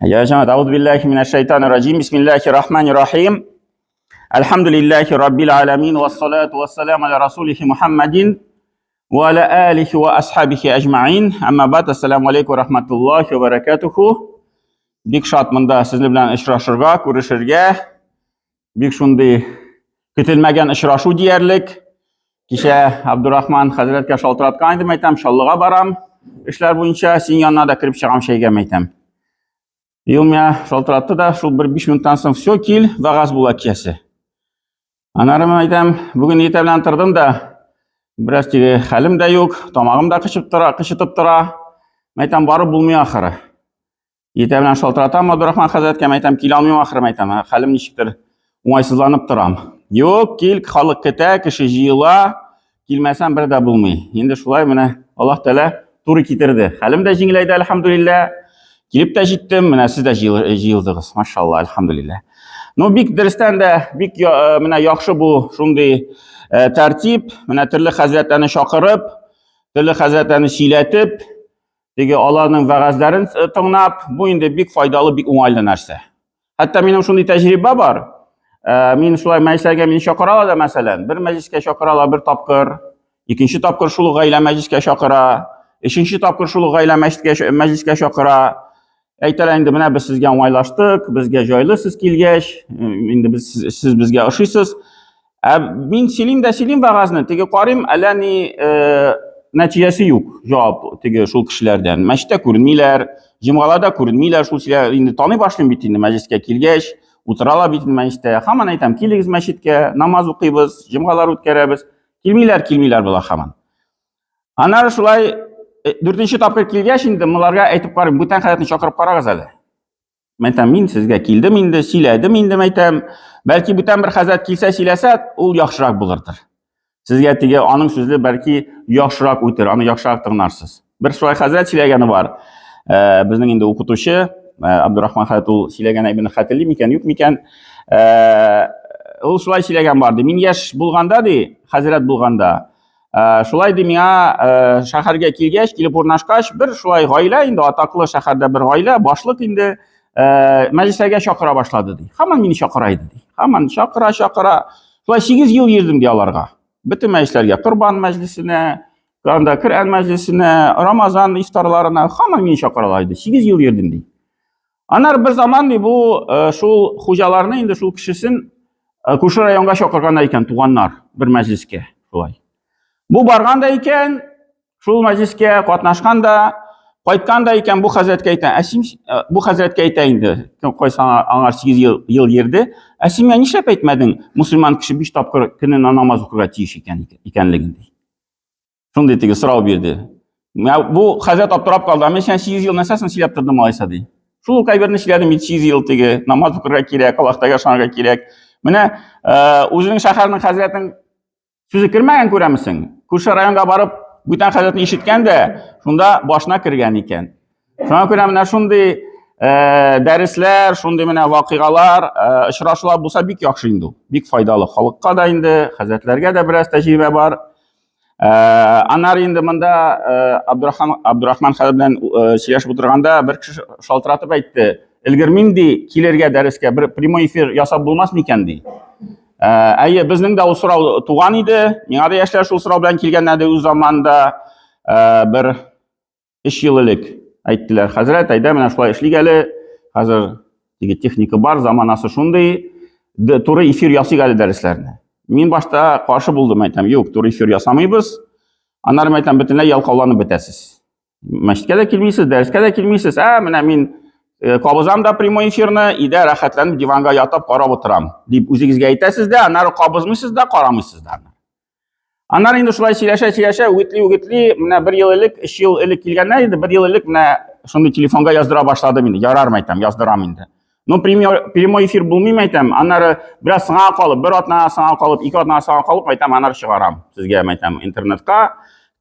Я җәмәгать, аузу биллахи минәш шайтанир раҗим. Бисмиллахир рахманир рахим. Әлхәмдүлиллахи раббил аламин вассалату вассалам аля расулихи Мухаммадин ва аля алихи ва асхабихи әҗмәин. Әмма бад, ассаламу алейкум ва рахматуллахи ва баракатуху. Бик шат монда сезне белән очрашырга, күрешергә. Бик шундый көтелмәгән очрашу диярлек. Кичә Абдурахман хәзрәткә шалтыраткан идем, әйтәм, Чаллыга барам, эшләр буенча, син янына да кереп чыгам чәйгә, әйтәм. И ул миңа шалтыратты да, шул бер 5 минуттан соң, все, кил, вагаз була кичәсе. Аннары мен әйтәм, бүген иртә белән тордым да, бераз теге хәлем дә юк, тамагым да кычып тора, кычытып тора. Әйтәм, барып булмый ахыры. Иртә белән шалтыратам Абдурахман хәзрәткә, әйтәм, килә алмыйм ахыры, әйтәм, хәлем ничектер уңайсызланып торам. Юк, кил, халык көтә, кеше җыела, килмәсәм бер дә булмый. Инде шулай менә Аллаһ Тәгалә туры китерде. Хәлем дә җиңеләйде, әлхәмдүлилләһ. Килеп тә җиттем, менә сез дә җыелдыгыз. Машалла, әлхәмдүлилләһ. Ну, бик дөрестән дә, бик менә яхшы бу шундый тәртип, менә төрле хәзрәтләрне чакырып, төрле хәзрәтләрне сөйләтеп, Теге аларның вәгазьләрен э, тыңлап, бу инде бик файдалы, бик уңайлы нәрсә. Хәтта минем шундый тәҗрибә бар. Э, мин шулай мәҗлесләргә мине чакыралар да, мәсәлән, бер мәҗлескә чакыралар бер тапкыр, икенче тапкыр шул гаилә мәҗлескә чакыра, өченче тапкыр шул гаилә мәҗлескә мәҗлескә чакыра. Әйтәләр инде, менә без сезгә уңайлаштык, безгә җайлы сез килгәч, э, инде без сез безгә ошыйсыз. Ә мин сөйлим дә сөйлим вәгазьне, теге карыйм, әллә ни э, нәтиҗәсе юк, җавап теге шул кешеләрдән. Мәчеттә күренмиләр, җомгаларда күренмиләр, шул сөйләр инде таный башлыйм бит инде мәҗлескә килгәч, утыралар бит инде мәчеттә. Һаман әйтәм, килегез мәчеткә, намаз укыйбыз, җомгалар үткәрәбез. Килмиләр, килмиләр болар һаман. Аннары шулай э, дүртенче тапкыр килгәч инде боларга әйтеп карыйм, бүтән хәзрәтне чакырып карагыз әле. Мәйтәм, мин сезгә килдем инде, сөйләдем инде, мәйтәм. Бәлки бүтән бер хәзрәт килсә сөйләсә, ул яхшырак булырдыр. Сезгә теге аның сүзе бәлки яхшырак үтер, аны яхшырак тыңларсыз. Бер шулай хәзрәт сөйләгәне бар. Э, безнең инде укытучы э, Абдурахман хәзрәт ул сөйләгән әйберне хәтерли микән, юк микән? Э, ул шулай сөйләгән бар ди. Мин яшь булганда ди, хәзрәт булганда, Э, шулай ди миңа э, шәһәргә килгәч, килеп урнашкач, бер шулай гаилә инде атаклы шәһәрдә бер гаилә, башлык инде э, мәҗлесләргә чакыра башлады ди. Һаман мине чакыра иде ди. Һаман чакыра, чакыра. Шулай 8 ел йөрдем ди аларга. Бөтен мәҗлесләргә, Корбан мәҗлесенә, анда Коръән мәҗлесенә, Рамазан ифтарларына һаман мине чакыралар иде. 8 ел йөрдем ди. Аннары бер заман ди бу шул хуҗаларны инде шул кешесен күрше районга чакырган икән туганнар бер мәҗлескә шулай. Бу барган да икән, шул мәҗлескә катнашкан да, кайткан да икән, бу хәзрәткә әйтә, ә син бу хәзрәткә әйтә инде, кайсы аңар 8 ел ел йөрде, ә син миңа нишләп әйтмәдең, мусульман кеше 5 тапкыр көненә намаз укырга тиеш икән икәнлеген ди. Шундый теге сорау бирде. Менә бу хәзрәт аптырап калды. Мин сиңа 8 ел нәрсәсен сөйләп тордым алайса ди. Шул ук әйберне сөйләдем бит 8 ел теге намаз укырга кирәк, Аллаһ Тәгаләгә ышанырга кирәк. Менә э, үзенең шәһәренең хәзрәтенең сүзе кермәгән күрәмесең? Күрше районга барып бүтән хәзрәтне ишеткән дә, шунда башына кергән икән. Шуңа күрә менә шундый э, дәресләр, шундый менә вакыйгалар, э, очрашулар булса бик яхшы инде ул. Бик файдалы халыкка да инде, хәзрәтләргә дә бераз тәҗрибә бар. Э, аннары инде монда э, Абдурахман Абдурахман хәзрәт белән э, сөйләшеп утырганда бер кеше шалтыратып әйтте. Өлгермим ди, килергә дәрескә бер прямой эфир ясап булмас микән ди. Әйе, безнең дә ул сорау туган иде. Миңа да яшьләр шул сорау белән килгәннәр иде үз заманында. Бер Өч ел элек әйттеләр, хәзрәт, әйдә менә шулай эшлик әле. Хәзер теге техника бар, заманасы шундый. Туры эфир ясыйк әле дәресләрне. Мин башта каршы булдым, әйтәм, юк, туры эфир ясамыйбыз. Аннары мен әйтәм, бөтенләй ялкауланып бетәсез. Мәчеткә дә килмисез, дәрескә дә килмисез. Ә, менә мин э, кабызам да прямой эфирны, өйдә рәхәтләнеп диванга ятып карап утырам, дип үзегезгә әйтәсез дә, аннары кабызмыйсыз да, карамыйсыз да. Аннары инде шулай сөйләшә-сөйләшә, үгетли-үгетли, менә бер ел элек, өч ел элек килгәннәр инде, бер ел элек менә шундый телефонга яздыра башладым инде. Ярар, мәйтәм, яздырам инде. Ну, прямой эфир булмый, мәйтәм, аннары бераз соңа калып, бер атна соңа калып, ике атна соңа калып, мәйтәм, аннары чыгарам сезгә, мәйтәм, интернетка.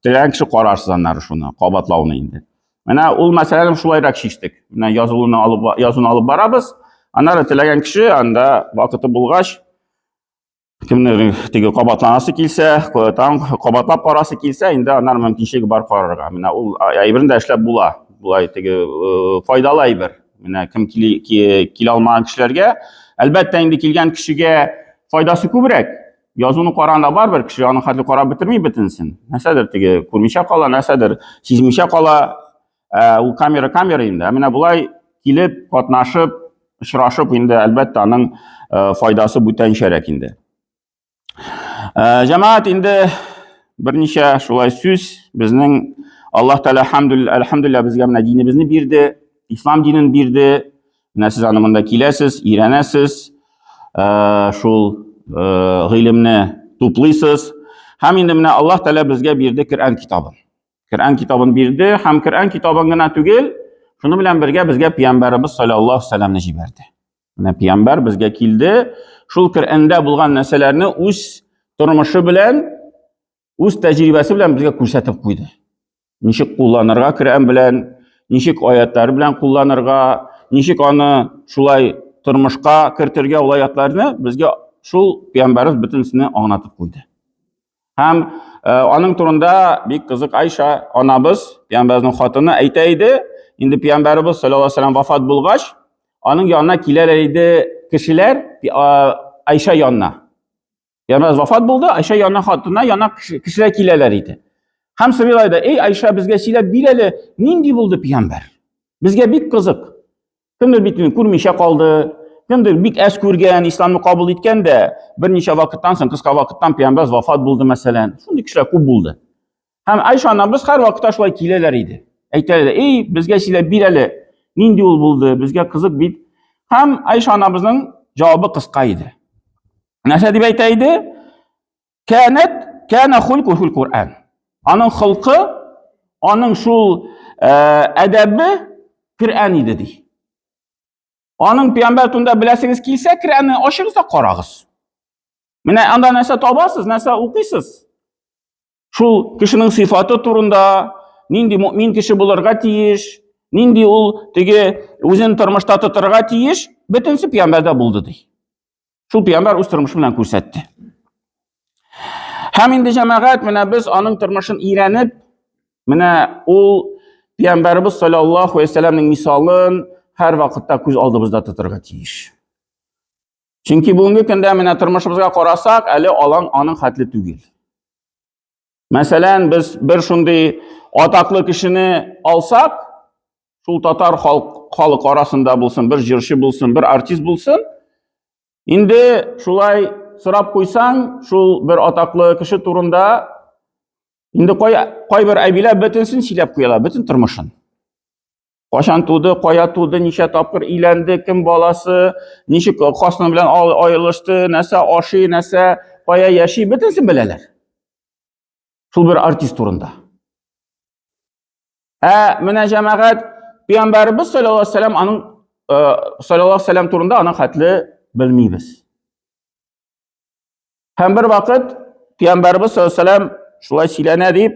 Теләгән кеше карарсыз аннары шуны, кабатлауны инде. Менә ул мәсьәләне шулайрак чиштек. Менә язылуны алып, язуны алып барабыз. Аннары теләгән кеше анда вакыты булгач, Кемнең теге кабатланасы килсә, там кабатлап карасы килсә, инде аннан мөмкинчелек бар карарга. Менә ул әйберне дә эшләп була. Болай теге файдалы әйбер. Менә кем килә алмаган кешеләргә, әлбәттә, инде килгән кешегә файдасы күбрәк. Язуны караганда барыбер кеше аның хәтле карап бетерми бөтенесен. Нәрсәдер теге күрмичә кала, нәрсәдер сизмичә кала. Ә, ул камера камера инде. Ә менә болай килеп, катнашып, очрашып инде әлбәттә аның файдасы бүтәнчәрәк инде. Җәмәгать инде берничә шулай сүз безнең Аллаһ Тәгалә әлхәмдүлилләһ безгә менә динебезне бирде, ислам динен бирде. Менә сез аны монда киләсез, өйрәнәсез, шул гыйлемне туплыйсыз. Һәм инде менә Аллаһ Тәгалә безгә бирде Коръән китабын. Коръән китабын бирде һәм Коръән китабын гына түгел, шуның белән бергә безгә пәйгамбәребез саллаллаһу алейһи вәсәлләмне җибәрде. Менә пәйгамбәр безгә килде, шул Коръәндә булган нәрсәләрне үз тормышы белән, үз тәҗрибәсе белән безгә күрсәтеп куйды. Ничек кулланырга Коръән белән, ничек аятлар белән кулланырга, ничек аны шулай тормышка кертергә ул аятларны безгә шул пәйгамбәребез бөтенесен аңлатып куйды. Һәм аның турында бик кызык Айша анабыз, пәйгамбәрнең хатыны әйтә иде. Инде пәйгамбәребез саллаллаһу алейһи вәсәлләм вафат булгач, аның янына киләләр иде кешеләр Айша янына. Пәйгамбәребез вафат булды, Айша янына хатынына янына кешеләр киләләр иде. Һәм сорыйлар иде, "Эй Айша, безгә сөйләп бир әле, нинди булды пәйгамбәр? Безгә бик кызык. Кемдер бит күрмичә калды, кемдер бик әз күргән, исламны кабул иткән дә, берничә вакыттан соң, кыска вакыттан пәйгамбәр вафат булды, мәсәлән. Шундый кешеләр күп булды. Һәм Айша анабыз һәр вакытта шулай киләләр иде. Әйтәләр, "Эй, безгә сөйләп бир әле, нинди ул булды, безгә кызык бит." Һәм Айша анабызның җавабы кыска иде. Нәрсә дип әйтә иде? Кәнәт кәнә хулкухул Куръан. Аның холкы, аның шул әдәбе Коръән иде ди. Аның пәйгамбәр турында беләсегез килсә, Коръәнне ачыгыз да карагыз. Менә анда нәрсә табасыз, нәрсә укыйсыз? Шул кешенең сыйфаты турында, нинди мөмин кеше булырга тиеш, нинди ул теге үзен тормышта тотырга тиеш, бөтенесе пәйгамбәрдә булды ди. Шул пәйгамбәр үз тормышы белән күрсәтте. Һәм инде җәмәгать, менә без аның тормышын өйрәнеп, менә ул пәйгамбәребез саллаллаһу алейһи вәсәлләмнең мисалын һәр вакытта күз алдыбызда тотырга тиеш. Чөнки бүгенге көндә менә тормышыбызга карасак, әле алан аның хәтле түгел. Мәсәлән, без бер шундый атаклы кешене алсак, шул татар халык, халык арасында булсын, бер җырчы булсын, бер артист булсын, инде шулай сорап куйсаң, шул бер атаклы кеше турында инде кай, кайбер әбиләр бөтенсен сөйләп куялар, бөтен тормышын. Кашан туды, кая туды, ничә тапкыр өйләнде, кем баласы, ничек хатыны белән аерылышты, нәрсә ашый, нәрсә, кая яши, бөтенсен беләләр. Шул бер артист турында. Ә менә җәмәгать пәйгамбәребез саллаллаһу алейһи вәсәлләм аның саллаллаһу алейһи вәсәлләм турында аның хәтле белмибез. Һәм бер вакыт пәйгамбәребез саллаллаһу алейһи шулай сөйләнә дип,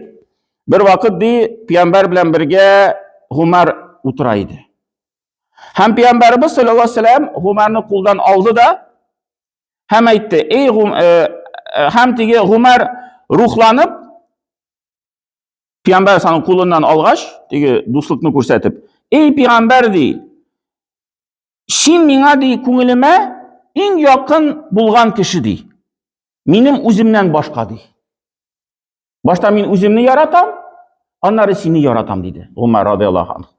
бер вакыт ди пәйгамбәр белән бергә Гумар утыра иде. Һәм пәйгамбәребез саллаллаһу алейһи вәсәлләм Гумарны кулдан алды да һәм әйтте: "Эй Гум, һәм теге Гумар рухланып Пәйгамбәр аның кулыннан алгач, теге дуслыкны күрсәтеп, "Эй пәйгамбәр ди, Син миңа ди күңелемә иң якын булган кеше ди. Минем үземнән башка ди. Башта мин үземне яратам, аннары сине яратам диде Умар радиаллаһу анху.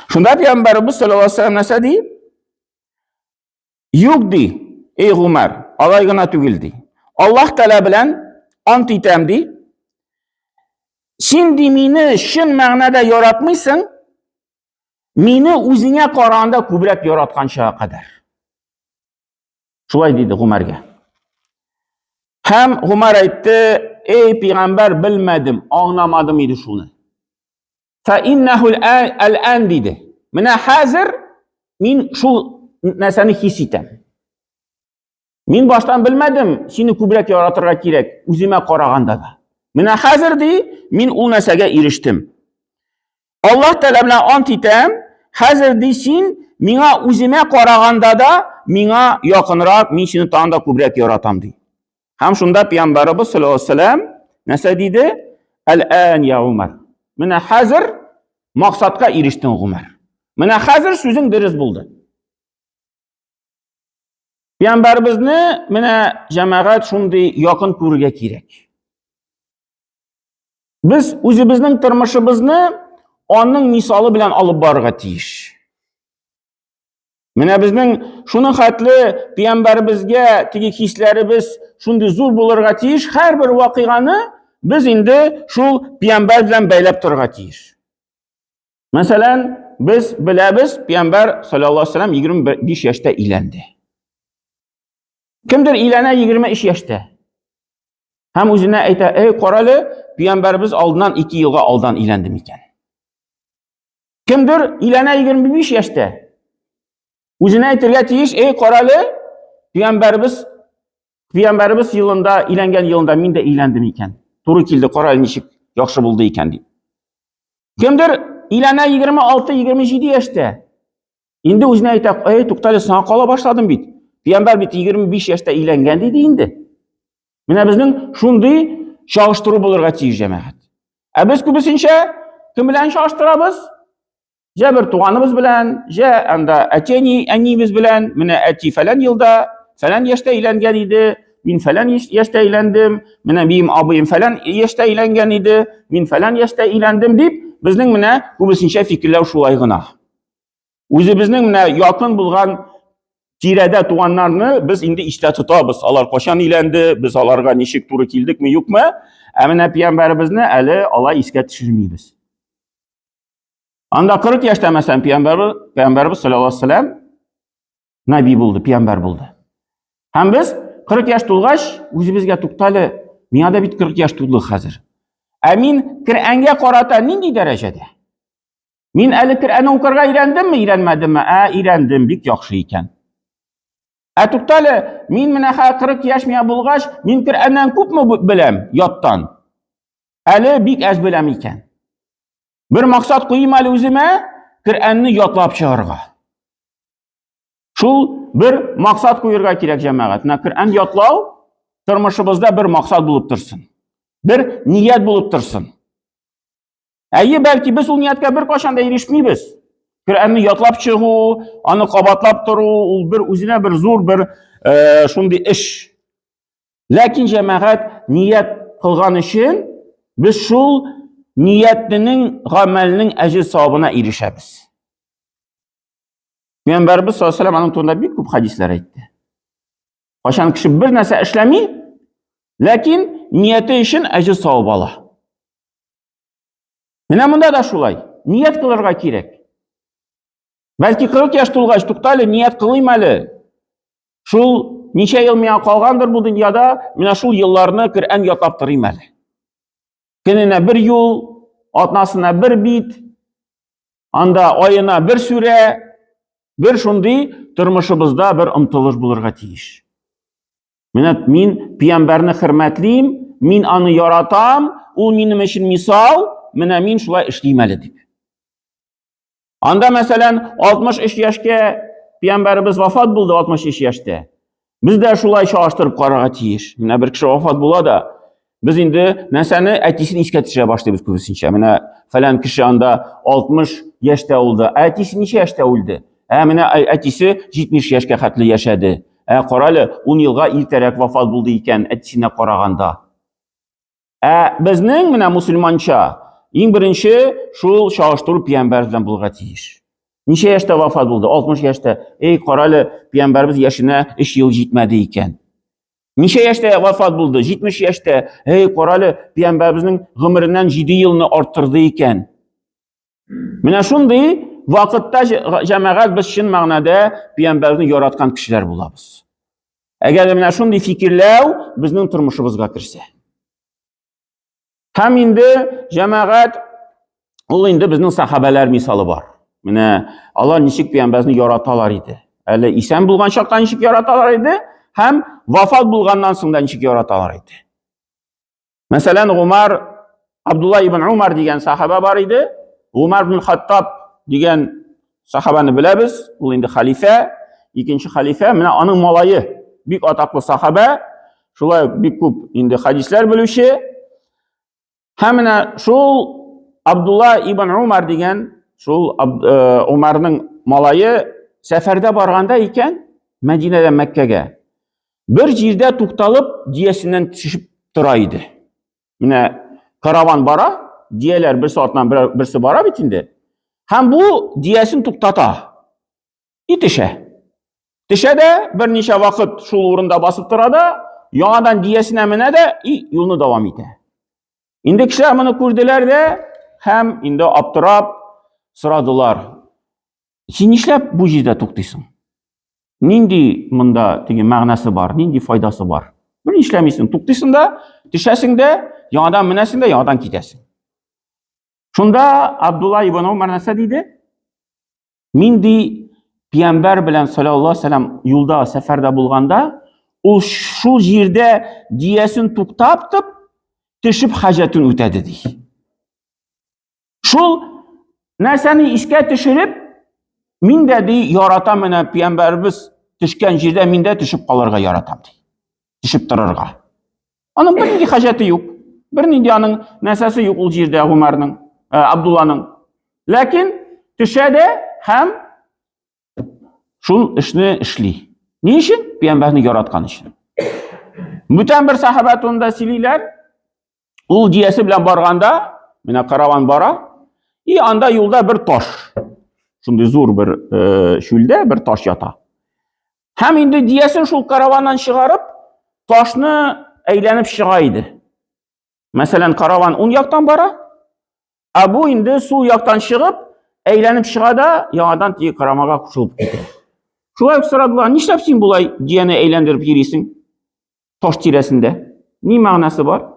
Шунда пәйгамбәребез саллаллаһу алейһи вәсәлләм нәрсә ди? Юк ди, эй Гумар, алай гына түгел ди. Аллаһ Тәгалә белән ант итәм ди. Син ди мине чын мәгънәдә яратмыйсың, Мине үзеңә караганда күбрәк яратканча кадәр. Шулай диде Гумәргә. Һәм Гумәр әйтте, эй пәйгамбәр, белмәдем, аңламадым иде шуны. Фа иннаху аль-ан диде. Менә хәзер мин шул нәрсәне хис итәм. Мин баштан белмәдем, сине күбрәк яратырга кирәк, үземә караганда да. Менә хәзер ди, мин ул нәрсәгә ирештем. Аллаһ Тәгалә белән ант итәм, хәзер ди син миңа үземә караганда да миңа якынрак, мин сине тагын да күбрәк яратам, ди. Һәм шунда пәйгамбәребез саллаллаһу алейһи вәсәлләм нәрсә диде? Әл-ан я Умар. Менә хәзер максатка ирештең, Гумар. Менә хәзер сүзең дөрес булды. Пәйгамбәребезне менә җәмәгать шундый якын күрергә кирәк. Без үзебезнең тормышыбызны аның мисалы белән алып барырга тиеш. Менә безнең шуның хәтле пәйгамбәребезгә теге хисләребез шундый зур булырга тиеш, һәрбер вакыйганы без инде шул пәйгамбәр белән бәйләп торырга тиеш. Мәсәлән, без беләбез, пәйгамбәр саллаллаһу алейһи вәсәлләм 25 яшьтә өйләнде. Кемдер өйләнә 23 яшьтә. Һәм үзенә әйтә, "Эй, карале, пәйгамбәребез алдыннан 2 елга алдан өйләнде микән?" Кемдер өйләнә 25 яшьтә. Үзенә әйтергә тиеш, эй, карале, пәйгамбәребез пәйгамбәребез елында, өйләнгән елында мин дә өйләндем икән. Туры килде, карале ничек яхшы булды икән дип. Кемдер өйләнә 26-27 яшьтә. Инде үзенә әйтә, эй, туктале, сиңа кала башладым бит. Пәйгамбәр бит 25 яшьтә өйләнгән диде инде. Менә безнең шундый чагыштыру булырга тиеш, җәмәгать. Ә без күбесенчә кем белән чагыштырабыз? Җә бер туганыбыз белән, җә анда әти әниебез белән, менә әти фәлән елда, фәлән яшьтә өйләнгән иде, мин фәлән яшьтә өйләндем, менә минем абыем фәлән яшьтә өйләнгән иде, мин фәлән яшьтә өйләндем дип, безнең менә күбесенчә фикерләү шулай гына. Үзебезнең менә якын булган тирәдә туганнарны без инде истә тотабыз. Алар кайчан өйләнде, без аларга ничек туры килдекме, юкмы? Ә менә пәйгамбәребезне әле алай искә төшермибез. Анда 40 яшьтә мәсәлән пәйгамбәребез, пәйгамбәребез саллаллаһу алейһи вәсәлләм наби булды, пәйгамбәр булды. Һәм без 40 яшь тулгач, үзебезгә туктале, миңа да бит 40 яшь тулды хәзер. Ә мин Коръәнгә карата нинди дәрәҗәдә? Мин әле Коръәнне укырга өйрәндемме, өйрәнмәдемме? Ә, өйрәндем, бик яхшы икән. Ә туктале, мин менә хәзер 40 яшь миңа булгач, мин Коръәннән күпме беләм яттан? Әле бик әз беләм икән. Бер максат куйым әле үземә, Коръәнне ятлап чыгарга. Шул бер максат куерга кирәк, җәмәгать. Менә Коръән ятлау тормышыбызда бер максат булып торсын. Бер ният булып торсын. Әйе, бәлки без ул нияткә беркайчан да ирешмибез. Коръәнне ятлап чыгу, аны кабатлап тору, ул бер үзенә бер зур бер э, шундый эш. Ләкин җәмәгать ният кылган өчен без шул ниятнең гамәлнең әҗер савабына ирешәбез. Пәйгамбәрбез саллаллаһу алейһи аның турында бик күп хәдисләр әйтте. Кайчан кеше бер нәрсә эшләми, ләкин нияте өчен әҗер савап ала. Менә монда да шулай. Ният кылырга кирәк. Бәлки 40 яшь тулгач, туктале, ният кылыйм әле. Шул ничә ел миңа калгандыр бу дөньяда, менә шул елларны Коръән ятлап торыйм әле. Көненә бер юл, атнасына бер бит, анда аена бер сүрә, бер шундый тормышыбызда бер омтылыш булырга тиеш. Менә мин пиямбәрне хөрмәтлим, мин аны яратам, ул минем өчен мисал, менә мин шулай эшлим әле дип. Анда мәсәлән 63 яшькә пиямбәребез вафат булды 63 яшьтә. Без дә шулай чагыштырып карарга тиеш. Менә бер кеше вафат була да, без инде нәрсәне әтисен искә төшерә башлыйбыз күбесенчә. Менә фәлән кеше анда 60 яшьтә үлде. Ә әтисе ничә яшьтә үлде? Ә менә әтисе 70 яшькә хәтле яшәде. Ә карале, 10 елга иртәрәк вафат булды икән әтисенә караганда. Ә безнең менә мусульманча иң беренче шул чагыштыру пәйгамбәр белән булырга тиеш. Ничә яшьтә вафат булды? 60 яшьтә. Эй, карале, пәйгамбәрбез яшенә 3 ел җитмәде икән. Ничә яшьтә вафат булды? 70 яшьтә. Эй, карале, пәйгамбәрбезнең гомереннән 7 елны арттырды икән. Менә шундый вакытта җәмәгать без чын мәгънәдә пәйгамбәрне яраткан кешеләр булабыз. Әгәр менә шундый фикерләү безнең тормышыбызга керсә. Һәм инде җәмәгать ул инде безнең сахабәләр мисалы бар. Менә алар ничек пәйгамбәрне яраталар иде. Әле исән булган чакта ничек яраталар иде һәм вафат булганнан соң да ничек яраталар иде. Мәсәлән, Гумар, Абдулла ибн Умар дигән сахаба бар иде. Гумар ибн Хаттаб дигән сахабаны беләбез, ул инде халифә. икенче хәлифә, менә аның малае, бик атаклы сахабә, шулай ук бик күп инде хадисләр белүче. Һәм менә шул Абдулла ибн Умар дигән шул Умарның малае сәфәрдә барганда икән, Мәдинәдән Мәккәгә бер җирдә тукталып, диясеннән төшеп тора иде. Менә караван бара, дияләр берсе артыннан берсе бара бит инде. Һәм бу диясен туктата. И төшә. Төшә дә берничә вакыт шул урында басып тора да, яңадан диясенә менә дә и юлны дәвам итә. Инде кешеләр моны күрделәр дә һәм инде аптырап сорадылар. Син нишләп бу җирдә туктыйсың? Нинди монда теге мәгънәсе бар, нинди файдасы бар? Бер нишләмисең, туктыйсың да, төшәсең дә, яңадан менәсең дә, яңадан китәсең. Шунда Абдулла ибн Умар нәрсә диде? Мин ди пиямбәр белән саллаллаһу алейһи вәсәлләм юлда сәфәрдә булганда, ул шул җирдә диясен туктап тып, төшеп хаҗәтен үтәде ди. Шул нәрсәне искә төшереп, мин дә ди яратам менә пиямбәребез төшкән җирдә мин дә төшеп калырга яратам ди. Төшеп торырга. Аның бернинди хаҗәте юк. Бернинди аның нәрсәсе юк ул җирдә Гумарның, э, Абдулланың. Ләкин төшә дә һәм шул эшне эшли. Ни өчен? Пиямбәрне яраткан өчен. Бүтән бер сахаба турында сөйлиләр. Ул диясе белән барганда, менә караван бара, и анда юлда бер таш. Шундый зур бер э, чүлдә бер таш ята. Һәм инде диясен шул караваннан чыгарып, ташны әйләнеп чыга иде. Мәсәлән, караван уң яктан бара, ә бу инде сул яктан чыгып, әйләнеп чыга да, яңадан теге карамага кушылып китә. Шулай ук сорадылар, нишләп син болай дияне әйләндереп йөрисең? Таш тирәсендә. Ни мәгънәсе бар?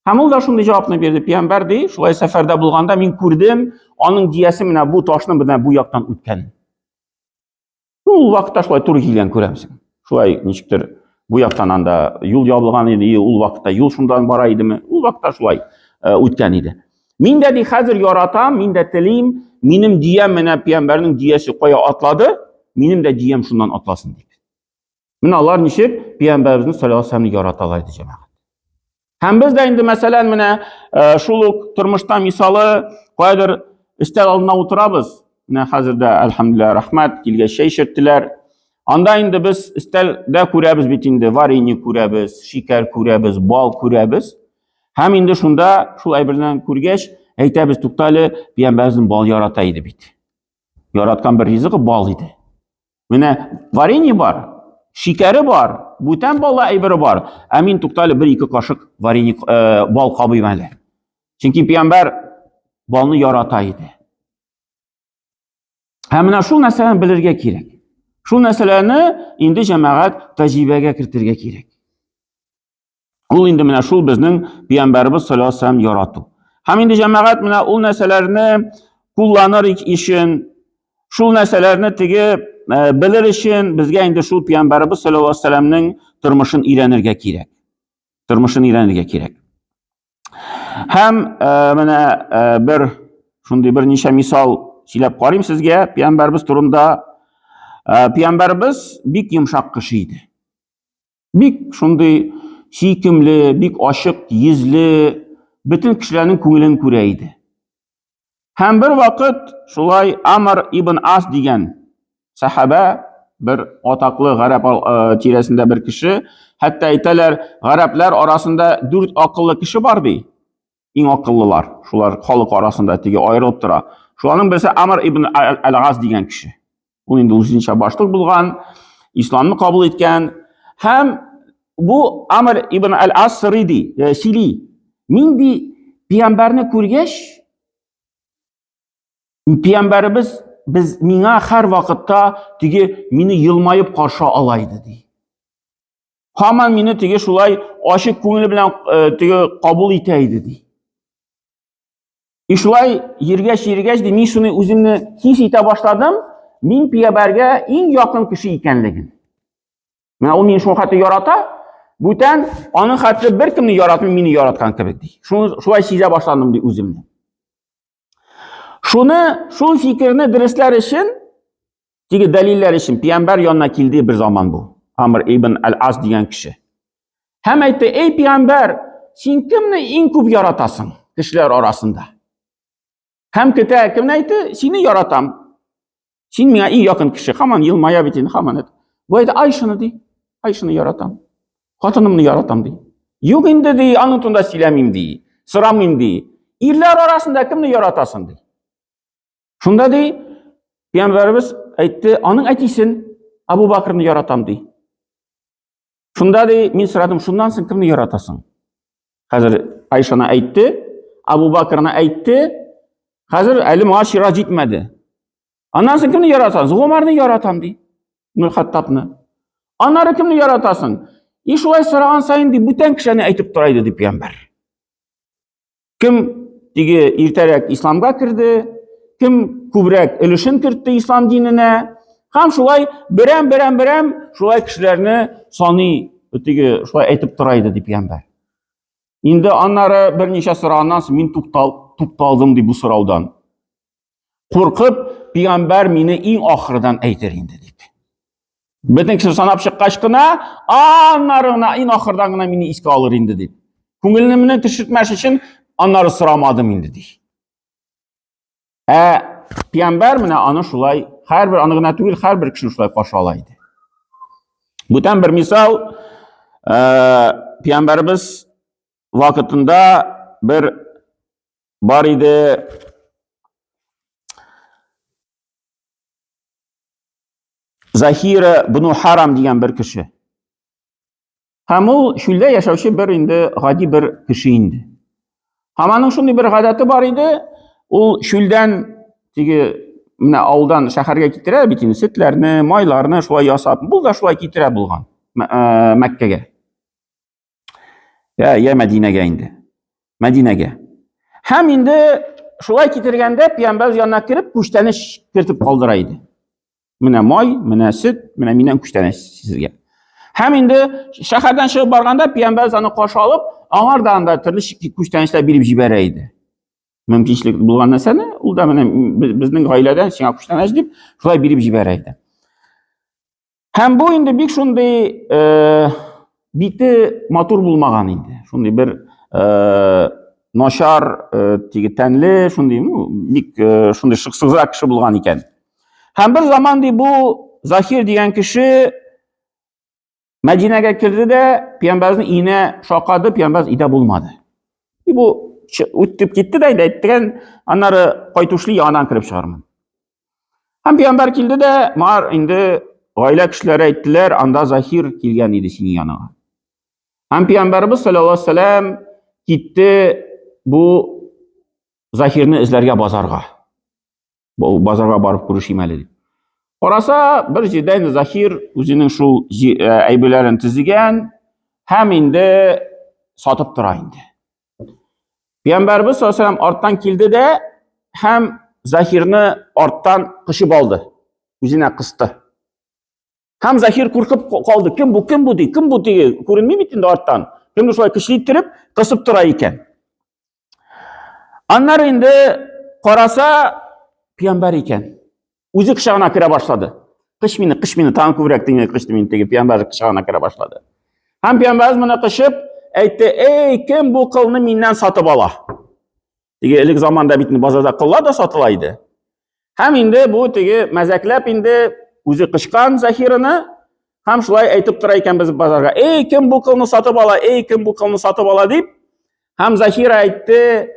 Һәм ул да шундый җавапны бирде. Пәйгамбәр ди, шулай сәфәрдә булганда мин күрдем, аның диясе менә бу ташны менә бу яктан үткән. Ул вакытта шулай туры килгән күрәмсең. Шулай ничектер бу яктан анда юл ябылган иде, ул вакытта юл шундан бара идеме? Ул вакытта шулай э, үткән иде. Мин дә ди хәзер яратам, мин дә телим, минем диям менә пәйгамбәрнең диясе кая атлады, минем дә диям шуннан атласын дип. Менә алар ничек пәйгамбәребезне саллаллаһу алейһи яраталар иде җәмәгать. Һәм без дә инде мәсәлән менә э, шул ук тормышта мисалы каядыр өстәл алдына утырабыз. Менә хәзер дә әлхәмдүлилләһ рәхмәт килгәч чәй эчерттеләр. Анда инде без өстәлдә күрәбез бит инде варенье күрәбез, шикәр күрәбез, бал күрәбез. Һәм инде шунда шул әйберне күргәч, әйтәбез, туктале, пәйгамбәребезнең бал ярата иде бит. Яраткан бер ризыгы бал иде. Менә варенье бар, шикәре бар, бүтән бала әйбере бар. Ә мин туктале бер-ике кашык варенье э, бал кабыйм әле. Чөнки пәйгамбәр балны ярата иде. Һәм менә шул нәрсәне белергә кирәк. Шул нәрсәләрне инде җәмәгать тәҗрибәгә кертергә кирәк. Ул инде менә шул безнең пәйгамбәребез саллаллаһу алейһи вәсәлләм ярату. Һәм инде җәмәгать менә ул нәрсәләрне кулланыр өчен, шул нәрсәләрне теге э, белер өчен безгә инде шул пәйгамбәребез саллаллаһу алейһи вәсәлләмнең тормышын өйрәнергә кирәк. Тормышын өйрәнергә кирәк. Һәм э, менә э, бер шундый берничә мисал сөйләп карыйм сезгә пәйгамбәребез турында. Пәйгамбәребез бик йомшак кеше иде. Бик шундый сөйкемле, бик ачык йөзле, бөтен кешеләрнең күңелен күрә иде. Һәм бер вакыт шулай Амр ибн Ас дигән сахаба, бер атаклы гарәп э, тирәсендә бер кеше, хәтта әйтәләр, гарәпләр арасында дүрт акыллы кеше бар ди. Иң акыллылар, шулар халык арасында теге аерылып тора. Шуларның берсе Амр ибн Аль-Газ дигән кеше. Ул инде үзенчә башлык булган, исламны кабул иткән һәм бу Амр ибн Аль-Ас сорый ди, э, сөйли. Мин ди пәйгамбәрне күргәч, пәйгамбәребез без миңа һәр вакытта теге мине елмаеп каршы ала иде ди. Һаман мине теге шулай ачык күңеле белән э, теге кабул итә иде ди. И шулай йөргәч, йөргәч, ди, мин шуны үземне хис итә башладым, мин пиябәргә иң якын кеше икәнлеген. Менә ул мине шул хәтле ярата, бүтән аның хәтле беркемне яратмый, мине яраткан кебек ди. Шуны шулай сизә башладым ди үземне. Шуны, шул фикерне дөресләр өчен Теге дәлилләр өчен пиямбәр янына килде бер заман бу. Амр ибн Аль-Ас дигән кеше. Һәм әйтте, эй пиямбәр, син кемне иң күп яратасың кешеләр арасында? Һәм көтә, кемне әйтте? Сине яратам. Син миңа иң якын кеше. Хаман елмая бит инде, хаман әйтте. Бу әйтте, Айшаны ди. Айшаны яратам. Хатынымны яратам ди. Юк инде ди, аның турында сөйләмим ди. Сорамыйм ди. Ирләр арасында кемне яратасың ди. Шунда ди, пәйгамбәребез әйтте, аның әтисен Абу Бакрны яратам ди. Шунда ди, мин сорадым, шуннан соң кемне яратасың? Хәзер Айшаны әйтте, Абу Бакрны әйтте. Хәзер әле моңа чират җитмәде. Аннан соң кемне яратасың? Гомарны яратам ди. Ибн Хаттабны. Аннары кемне яратасың? И шулай сораган саен ди, бүтән кешене әйтеп тора иде ди пәйгамбәр. Кем теге иртәрәк исламга керде, кем күбрәк өлешен кертте ислам диненә, һәм шулай берәм-берәм-берәм шулай кешеләрне саный, теге шулай әйтеп тора иде дип пәйгамбәр. Инде аннары берничә сораганнан соң мин туктал, тукталдым ди бу сораудан. Куркып, пәйгамбәр мине иң ахырдан әйтер инде дип. Бөтен кеше санап чыккач кына, аннары гына иң ахырдан гына мине искә алыр инде дип. Күңелемне төшертмәс өчен аннары сорамадым инде ди. Ә пәйгамбәр менә аны шулай, һәрбер аны гына түгел, һәрбер кешене шулай каршы ала иде. Бүтән бер мисал, пәйгамбәребез вакытында бер бар иде Захира бну Харам дигән бер кеше. Һәм ул чүлдә яшәүче бер инде гади бер кеше инде. Һәм аның шундый бер гадәте бар иде, ул чүлдән теге менә авылдан шәһәргә китерә бит инде сөтләрне, майларны шулай ясап, бу да шулай китерә булган Мәккәгә. Я, я Мәдинәгә инде. Мәдинәгә. Һәм инде шулай китергәндә пәйгамбәр янына кереп күчтәнәч кертеп калдыра иде. Менә май, менә сөт, менә миннән күчтәнәч сезгә. Һәм инде шәһәрдән чыгып барганда пәйгамбәр аны каршы алып, аңар да анда төрле күчтәнәчләр биреп җибәрә иде. Мөмкинчелек булган нәрсәне ул да менә безнең гаиләдән сиңа күчтәнәч дип шулай биреп җибәрә иде. Һәм бу инде бик шундый э, бите матур булмаган инде. Шундый бер э, начар э, теге тәнле, шундый, ну, бик э, шундый шыксызрак кеше булган икән. Һәм бер заман ди бу Захир дигән кеше Мәдинәгә керде дә пәйгамбәрнең өенә шакады, пәйгамбәр өйдә булмады. И бу үтеп китте дә инде әйткән, аннары кайтушлы яңадан кереп чыгармын. Һәм пәйгамбәр килде дә, мар инде гаилә кешеләре әйттеләр, анда Захир килгән иде синең яныңа. Һәм пәйгамбәребез саллаллаһу алейһи вәсәлләм китте бу Захирны эзләргә базарга. Бу базарга барып күрешим әле дип. Караса, бер җирдә инде Захир үзенең шул э, әйберләрен төзегән һәм инде сатып тора инде. Пәйгамбәрбез саллаллаһу арттан килде дә һәм Захирны арттан кочып алды. Үзенә кысты. Һәм Захир куркып калды. Кем бу, кем бу ди, кем бу диге күренми бит инде арттан. Кемдер шулай көчле иттереп кысып тора икән. Аннары инде караса, пәйгамбәр икән. Үзе кочагына керә башлады. Кыч мине, кыч мине, тагын күбрәк тиңе кычты мине теге пәйгамбәр кочагына керә башлады. Һәм пәйгамбәребез моны кычып әйтте, "Эй, кем бу кылны миннән сатып ала?" Теге элек заманда бит базарда кыллар да сатыла иде. Һәм инде бу теге мәзәкләп инде үзе кычкан Захираны һәм шулай әйтеп тора икән без базарга. Эй, кем бу кылны сатып ала? Эй, кем бу кылны сатып ала дип. Һәм Захира әйтте,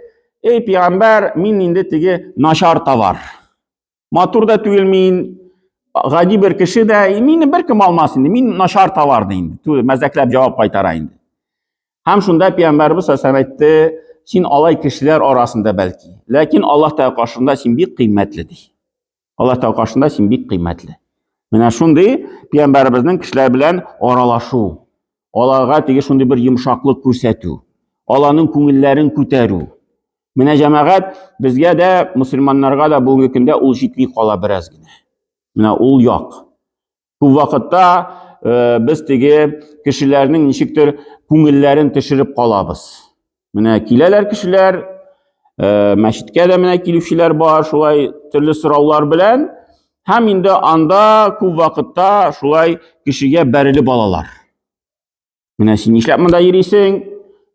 эй, пәйгамбәр, мин инде теге начар товар. Матур да түгел мин, гади бер кеше дә, мине беркем алмас инде, мин начар товар ди инде. Мәзәкләп җавап кайтара инде. Һәм шунда пәйгамбәребез саллаллаһу әйтте, син алай кешеләр арасында бәлки, ләкин Аллаһ Тәгалә каршында син бик кыйммәтле ди. Аллаһ Тәгалә каршында син бик кыйммәтле. Менә шундый пәйгамбәребезнең кешеләр белән аралашу, аларга теге шундый бер йомшаклык күрсәтү, аларның күңелләрен күтәрү. Менә җәмәгать безгә дә, мусульманнарга да бүгенге көндә ул җитми кала бераз генә. Менә ул як. Күп вакытта э, без теге кешеләрнең ничектер күңелләрен төшереп калабыз. Менә киләләр кешеләр, э, мәчеткә дә менә килүчеләр бар, шулай төрле сораулар белән. Һәм инде анда күп вакытта шулай кешегә бәрелеп алалар. Менә син нишләп монда йөрисең?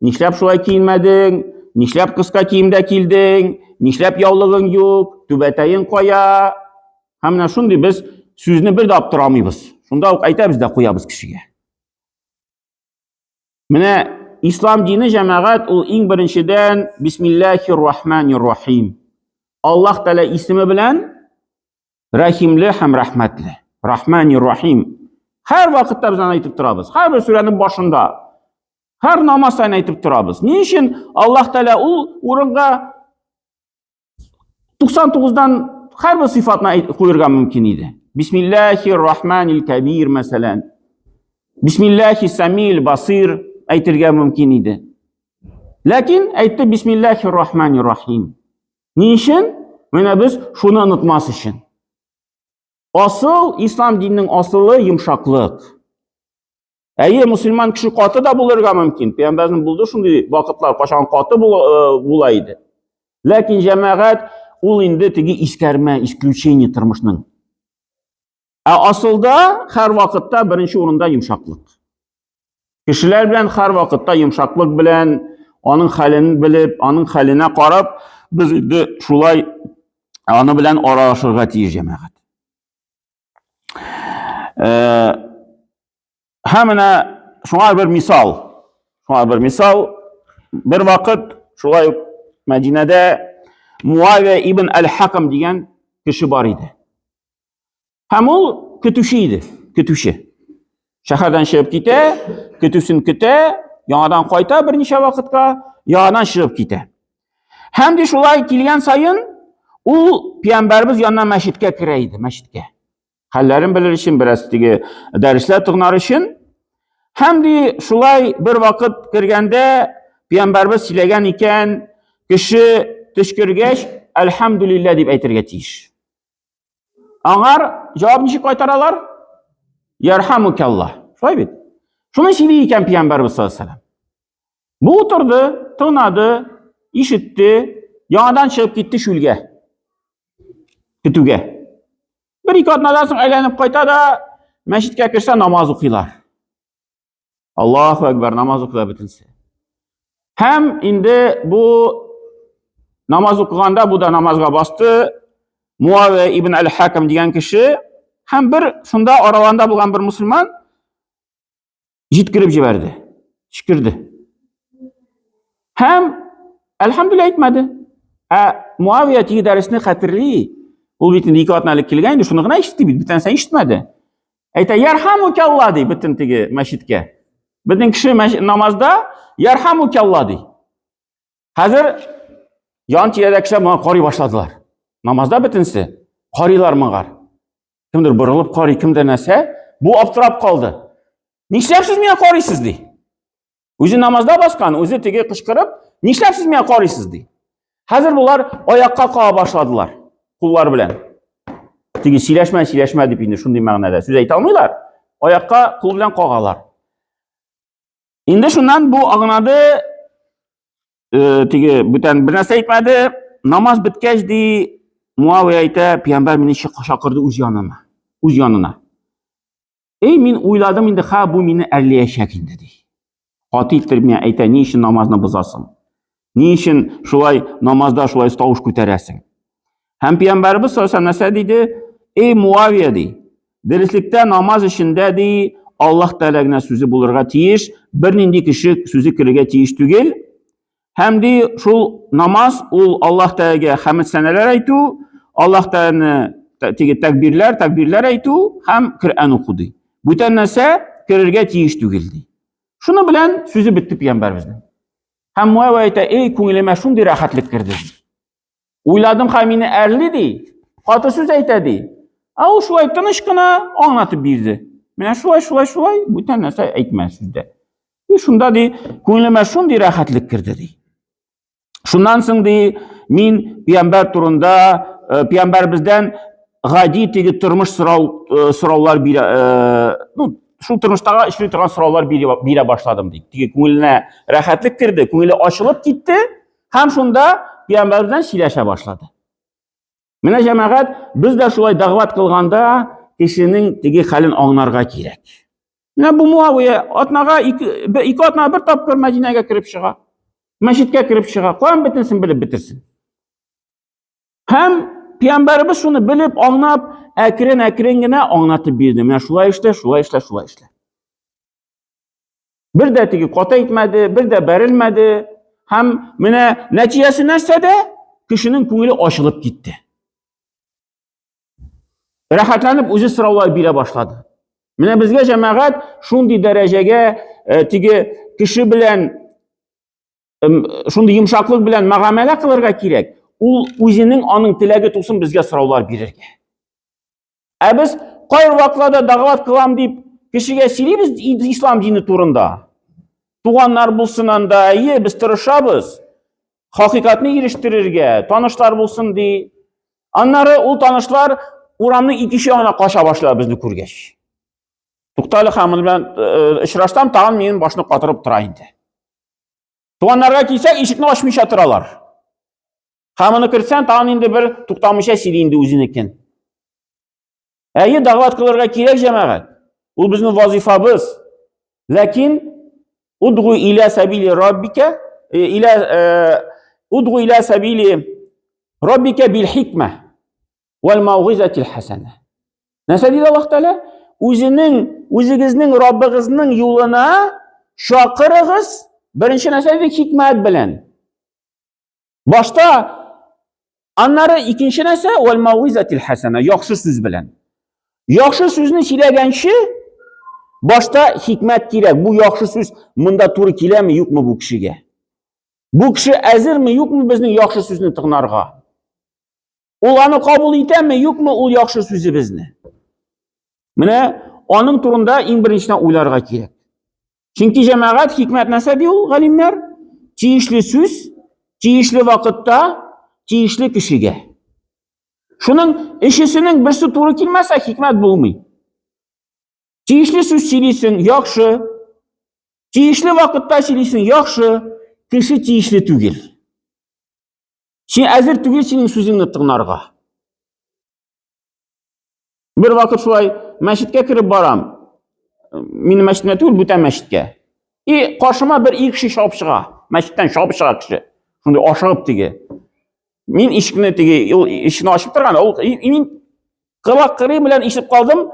Нишләп шулай киенмәдең? Нишләп кыска киемдә килдең? Нишләп яулыгың юк? Түбәтәең кая? Һәм менә шундый без сүзне бер дә аптырамыйбыз. Шунда ук әйтәбез дә куябыз кешегә. Менә ислам дине җәмәгать ул иң беренчедән Бисмиллахир Рахманир Рахим. Аллаһ Тәгалә исеме белән Рәхимле һәм рәхмәтле. Рахмани Рахим. Һәр вакытта без аны әйтеп торабыз. Һәрбер сүрәнең башында. Һәр намаз саен әйтеп торабыз. Ни өчен Аллаһ Тәгалә ул урынга 99-дан һәрбер сыйфатны куерга мөмкин иде. Бисмиллахир Рахманил Кабир мәсәлән. Бисмиллахи Самил Басир әйтергә мөмкин иде. Ләкин әйтте Бисмиллахир Рахманир Рахим. Ни өчен? Менә без шуны онытмас өчен. Асыл, ислам диненең асылы йомшаклык. Әйе, мусульман кеше каты да булырга мөмкин. Пәйгамбәрнең булды шундый вакытлар, кашан каты була, була иде. Ләкин җәмәгать ул инде теге искәрмә, исключение тормышның. Ә асылда һәр вакытта беренче урында йомшаклык. Кешеләр белән һәр вакытта йомшаклык белән, аның хәлен белеп, аның хәленә карап, без инде шулай аны белән аралашырга тиеш җәмәгать. Э, һәм менә шуңа бер мисал. Шуңа бер мисал. Бер вакыт шулай ук Мәдинәдә Муавия ибн Аль-Хакам дигән кеше бар иде. Һәм ул көтүче иде, көтүче. Шәһәрдән чыгып китә, көтүсен көтә, яңадан кайта берничә вакытка, яңадан чыгып китә. Һәм ди шулай килгән саен ул пәйгамбәрбез янына мәчеткә керә иде, мәчеткә. Хәлләрен белер өчен, бераз теге дәресләр тыңлар өчен. Һәм ди шулай бер вакыт кергәндә пәйгамбәрбез сөйләгән икән, кеше төшкергәч, әлхәмдүлилләһ дип әйтергә тиеш. Аңар җавап ничек кайтаралар? Ярхамукаллах. Шулай бит? Шуны сөйли икән пәйгамбәрбез саллаллаһу алейһи Бу утырды, тыңлады, ишетте, яңадан чыгып китте чүлгә. Көтүгә. Бер ике атнадан соң әйләнеп кайта да мәчеткә керсә намаз укыйлар. Аллаһу әкбәр, намаз укыла бөтенсе. Һәм инде бу намаз укыганда бу да намазга басты. Муавия ибн аль-Хакам дигән кеше һәм бер шунда араларында булган бер мусульман җиткереп җибәрде. Төчкерде. Һәм әлхәмдүлилләһ әйтмәде. Ә Муавия теге дәресне хәтерли. Ул бит инде ике атна элек килгән инде, шуны гына ишетте бит, бүтән нәрсә ишетмәде. Әйтә, ярхамукалла ди бөтен теге мәчеткә. Безнең кеше намазда ярхамукалла ди. Хәзер ян тирәдә кешеләр моңа карый башладылар. Намазда бөтенсе карыйлар моңа. Кемдер борылып карый, кемдер нәрсә. Бу аптырап калды. Нишләп сез миңа карыйсыз ди. Үзе намазда баскан, үзе теге кычкырып, нишләп сез миңа карыйсыз ди. Хәзер булар аякка кага башладылар, куллар белән. Теге сөйләшмә, сөйләшмә дип инде шундый мәгънәдә сүз әйтә алмыйлар. Аякка кул белән кагалар. Инде шуннан бу аңлады, э, теге бүтән бер нәрсә әйтмәде. Намаз беткәч ди, Муавия әйтә, пәйгамбәр мине чакырды үз янына. Үз янына. Эй, мин уйладым инде, ха, бу мине әрләячәк инде, ди. Каты иттереп миңа әйтә, ни өчен намазны бозасың? Ни өчен шулай намазда шулай тавыш күтәрәсең? Һәм пәйгамбәребез саллаллаһу нәрсә диде? Эй, Муавия, ди. Дөреслектә намаз эчендә ди, Аллаһ Тәгалә генә сүзе булырга тиеш, бернинди кеше сүзе керергә тиеш түгел. Һәм ди, шул намаз ул Аллаһ Тәгаләгә хәмд сәнәләр әйтү, Аллаһ Тәгаләне теге тәкбирләр, тәкбирләр әйтү һәм Коръән уку ди. Бүтән нәрсә керергә тиеш түгел ди. Шуны белән сүзе бетте пәйгамбәребезнең. Һәм Муавия әйтә, эй, күңелемә шундый рәхәтлек керде. Уйладым, ха мине әрли ди, каты сүз әйтә ди. Ә ул шулай тыныч кына аңлатып бирде. Менә шулай, шулай, шулай, бүтән нәрсә әйтмә сүздә. И шунда ди, күңелемә шундый рәхәтлек керде ди. Шуннан соң ди, мин пәйгамбәр турында, э, пәйгамбәребездән гади теге тормыш сорау э, сораулар бирә, э, ну, шул тормыштагы эшли торган сораулар бирә, бирә башладым ди. Теге күңеленә рәхәтлек керде, күңеле ачылып китте. Һәм шунда пәйгамбәребездән сөйләшә башлады. Менә җәмәгать, без дә шулай дәгъват кылганда кешенең теге хәлен аңларга кирәк. Менә бу Муавия атнага ике атна бер тапкыр Мәдинәгә кереп чыга. Мәчеткә кереп чыга. Каян бөтенесен белеп бетерсен? Һәм пәйгамбәребез шуны белеп, аңлап, әкрен-әкрен генә аңлатып бирде. Менә шулай эшлә, шулай эшлә, шулай эшлә. Бер дә теге каты әйтмәде, бер дә бәрелмәде. Һәм менә нәтиҗәсе нәрсәдә? Кешенең күңеле ачылып китте. Рәхәтләнеп үзе сораулар бирә башлады. Менә безгә җәмәгать шундый дәрәҗәгә э, теге кеше белән шундый йомшаклык белән мөгамәлә кылырга кирәк. Ул үзенең аның теләге тусын безгә сораулар бирергә. Ә без кайбер вакытларда дәгъват кылам дип кешегә сөйлибез ислам дине турында. Туганнар булсын анда, әйе, без тырышабыз. Хакыйкатьне ирештерергә, танышлар булсын ди. Аннары ул танышлар урамның икенче ягына кача башлар безне күргәч. Туктале, һәм белән э, очрашсам, тагын минем башны катырып тора инде. Туганнарга килсәк, ишекне ачмыйча торалар. Һәм аны кертсәң, тагын инде бер туктамыйча сөйли инде үзенекен. Әйе, дәгъват кылырга кирәк, җәмәгать. Ул безнең вазифабыз. Ләкин удгу иля сабили раббика, э, иля э, удгу иля сабили раббика бил хикмә вәл маугизатил хасана. Нәрсә диде Аллаһ Тәгалә? Үзенең, үзегезнең Раббыгызның юлына чакырыгыз. Беренче нәрсә диде? Хикмәт белән. Башта аннары икенче нәрсә вәл мауизатил хасана, яхшы сүз белән. Яхшы сүзне сөйләгәнче башта хикмәт кирәк. Бу яхшы сүз монда туры киләме, юкмы бу кешегә? Бу кеше әзерме, юкмы безнең яхшы сүзне тыңларга? Ул аны кабул итәме, юкмы ул яхшы сүзебезне? Менә аның турында иң беренчедән уйларга кирәк. Чөнки җәмәгать хикмәт нәрсә ди ул, галимнәр? Тиешле сүз, тиешле вакытта, тиешле кешегә. Шуның өчесенең берсе туры килмәсә, хикмәт булмый. Тиешле сүз сөйлисең, яхшы. Тиешле вакытта сөйлисең, яхшы. Кеше тиешле түгел. Син әзер түгел синең сүзеңне тыңларга. Бер вакыт шулай мәчеткә кереп барам. Минем мәчетемә түгел, бүтән мәчеткә. И каршыма бер ике кеше чабып чыга. Мәчеттән чабып чыга кеше. Шундый ашыгып теге. Мин ишекне теге, ул ишекне ачып торган, ул мин колак кырый белән ишетеп калдым.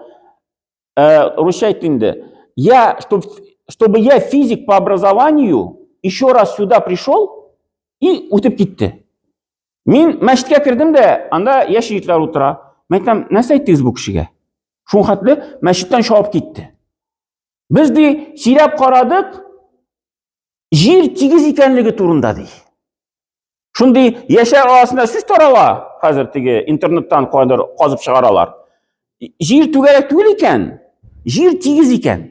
Русча әйтте инде. Я, чтоб, чтобы я физик по образованию еще раз сюда пришел и үтеп китте. Мин мәчеткә кердем дә, анда яшь егетләр утыра. Мин әйтәм, нәрсә әйттегез бу кешегә? Шул хәтле мәчеттән чабып китте. Без ди сөйләп карадык, җир тигез икәнлеге турында ди. Шундый яшьләр арасында сүз тарала, хәзер теге интернеттан кайдыр казып чыгаралар. Җир түгәрәк түгел икән, җир тигез икән.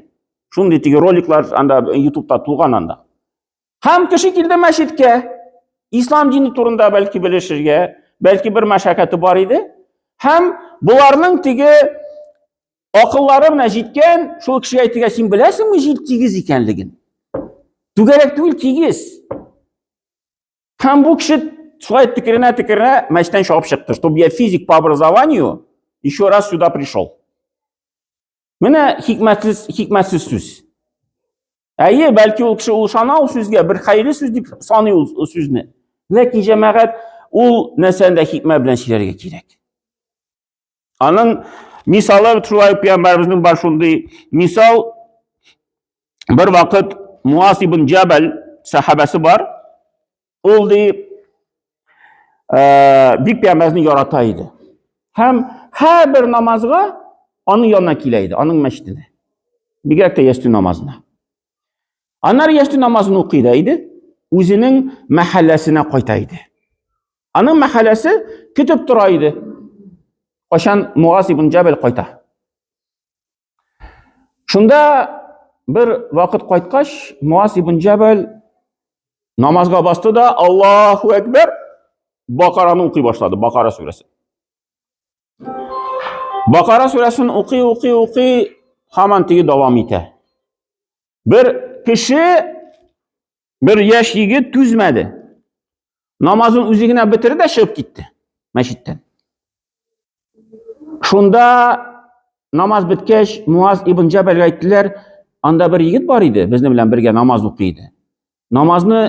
Шундый теге роликлар анда ютубта тулган анда. Һәм кеше килде мәчеткә. Ислам дине турында бәлки белешергә, бәлки бер мәшәкате бар иде. Һәм боларның теге акыллары менә җиткән, шул кешегә әйтергә, син беләсеңме җир тигез икәнлеген? Түгәрәк түгел, тигез. Һәм бу кеше шулай текеренә-текеренә мәчеттән чыгып чыкты, чтобы я физик по образованию еще раз сюда пришел. Менә хикмәтсез, хикмәтсез сүз. Әйе, бәлки ул кеше ул ышана ул сүзгә, бер хәерле сүз дип саный ул сүзне. Ләкин җәмәгать ул нәрсәне дә хикмәт белән сөйләргә кирәк. Аның мисалы шулай пәйгамбәребезнең бар шундый мисал бер вакыт Муаз ибн Җабал сахабасы бар. Ул ди э, бик пәйгамбәрне ярата иде. Һәм һәрбер намазга аның янына килә иде, аның мәчетенә. Бигрәк тә ястү намазына. Аннары ястү намазын укый да иде, үзенең мәхәлләсенә кайта иде. Аның мәхәлләсе көтеп тора иде. Кайчан Муаз ибн Җабал кайта. Шунда бер вакыт кайткач, Муаз ибн Җабал намазга басты да, Аллаһу әкбәр, Бакараны укый башлады, Бакара сүрәсе. Бакара сүрәсен укый, укый, укый, һаман теге дәвам итә. Бер кеше, бер яшь егет түзмәде. Намазын үзе генә бетерде дә чыгып китте мәчеттән. Шунда намаз беткәч, Муаз ибн Җәбәлгә әйттеләр, анда бер егет бар иде, безнең белән бергә намаз укый иде. Намазны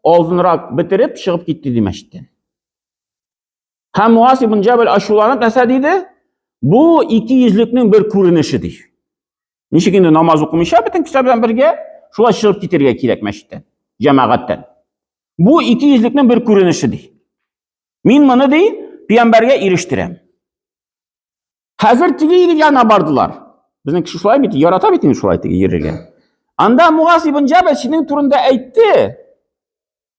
алдынрак бетереп чыгып китте ди мәчеттән. Һәм Муаз ибн Җәбәл ачуланып нәрсә диде? Бу ике йөзлекнең бер күренеше ди. Ничек инде намаз укымыйча бөтен кешеләр белән бергә шулай чыгып китергә кирәк мәчеттән, җәмәгатьтән. Бу ике йөзлекнең бер күренеше ди. Мин моны ди, пиямбәргә ирештерәм. Хәзер теге егет янына бардылар. Безнең кеше шулай бит, ярата бит инде шулай теге йөрергә. Анда Мугаз ибн Җәбәл синең турында әйтте.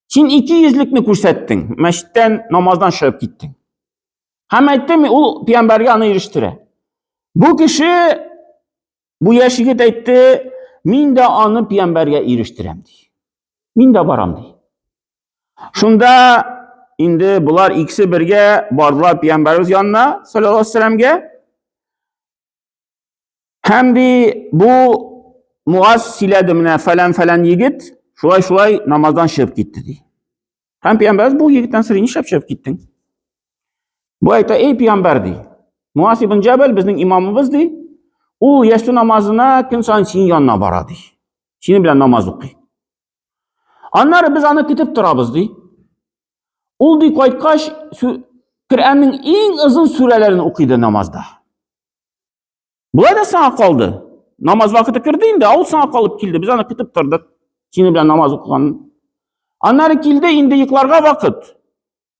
Син ике йөзлекне күрсәттең, мәчеттән намаздан чыгып киттең. Һәм әйтте, ул пиямбәргә аны ирештерә. Бу кеше, бу яшь егет әйтте, мин дә аны пиямбәргә ирештерәм ди. Мин дә барам ди. Шунда инде болар икесе бергә бардылар пәйгамбәребез янына, саллаллаһу алейһи вәсәлләмгә. Һәм ди бу Муаз сөйләде менә фәлән-фәлән егет шулай-шулай намаздан чыгып китте ди. Һәм пәйгамбәребез бу егеттән сорый, нишләп чыгып киттең? Бу әйтә, эй пәйгамбәр ди. Муаз ибн Җәбәл безнең имамыбыз ди. Ул ястү намазына көн саен синең янына бара ди. Синең белән намаз укый. Аннары без аны көтеп торабыз, ди. Ул ди кайткач, Коръәннең иң озын сүрәләрен укый ди намазда. Болай да саңа калды. Намаз вакыты керде инде, ул саңа калып килде. Без аны көтеп тордык. Синең белән намаз укыганын. Аннары килде инде йокларга вакыт.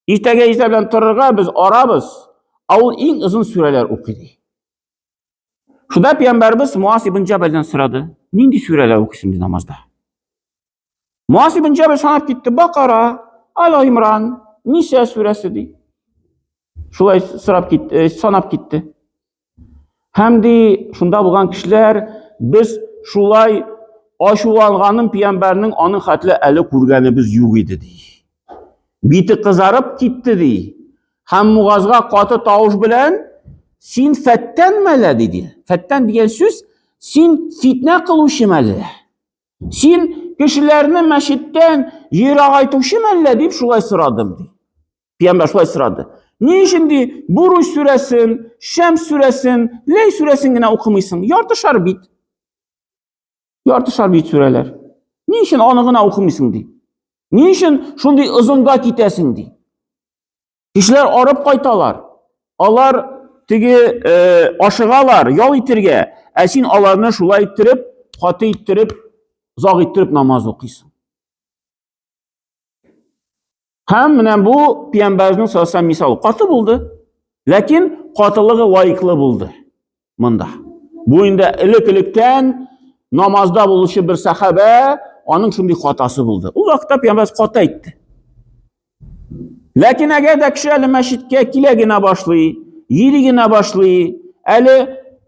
Иртәгә иртә белән торырга без арабыз. Ә ул иң озын сүрәләр укый ди. Шунда пәйгамбәрбез Муаз ибн Җәбәлдән сорады. Нинди сүрәләр укыйсың ди намазда? Муаз ибн Җәбәл санап китте. Бакара, Аль-Имран, Ниса сүрәсе ди. Шулай сорап китте, э, санап китте. Һәм ди, шунда булган кешеләр без шулай ачуланганын пәйгамбәрнең аның хәтле әле күргәнебез юк иде ди. Бите кызарып китте ди. Һәм Мугазга каты тавыш белән син фәттән мәлә диде. Фәттән дигән сүз син фитнә кылучы мәллә. Син кешеләрне мәчеттән ерагайтучы мәллә дип шулай сорадым ди. Пәйгамбәр шулай сорады. Ни өчен ди Буруҗ сүрәсен, Шәмс сүрәсен, Ләй сүрәсен генә укымыйсың? Яртышар бит. Яртышар бит сүрәләр. Ни өчен аны гына укымыйсың ди? Ни өчен шундый озынга китәсең ди? Кешеләр арып кайталар. Алар теге э, ашыгалар ял итергә, ә син аларны шулай иттереп, каты иттереп, озак иттереп намаз укыйсың. Һәм менә бу пәйгамбәрнең саллаллаһу мисалы каты булды. Ләкин катылыгы лаеклы булды монда. Бу инде элек-электән намазда булучы бер сахабә, аның шундый хатасы булды. Ул вакытта пәйгамбәрбез каты әйтте. Ләкин әгәр дә кеше әле мәчеткә килә генә башлый, йөри генә башлый, әле